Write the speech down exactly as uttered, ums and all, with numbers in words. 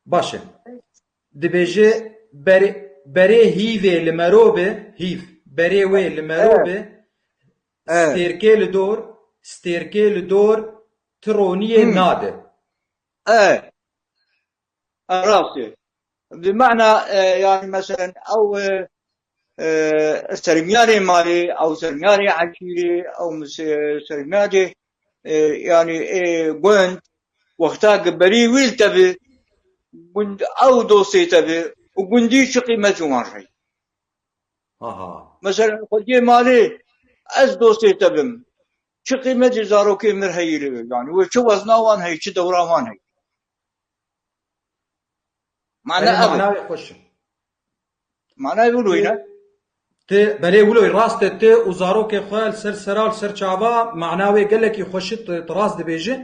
Baş e. Dibêje berê, berê hîvê li mero be, hîv, berê wê li mero be, stêrkê li dor, stêrkê li dor ti roniyê nade. E, e, rast e. Bi mana, e, yani, meselen, ew, e, e, sermiyarê malê, ew sermiyarê eşîrê, ew mis-, e, sermiyarê, e, yani, e, gund, wexta ki berî wî li te bi, gund ew dostê te bi, û gundî çi qîmet ji wan re? Aha. Mesela, xwediyê malê, ez dostê te bim. Çi qîmetê zarokê mir heyî li, yani, wê çi wezna wan heyî, çi dewra wan heyî. Mana Erê, ev e. manayê xweş e. Mana ev wilo ne? Ti belê wilo rast e, ti û zarokê xwe li ser sera, li ser çava, mana wê gelekî xweş e, ti, ti rast dibêje.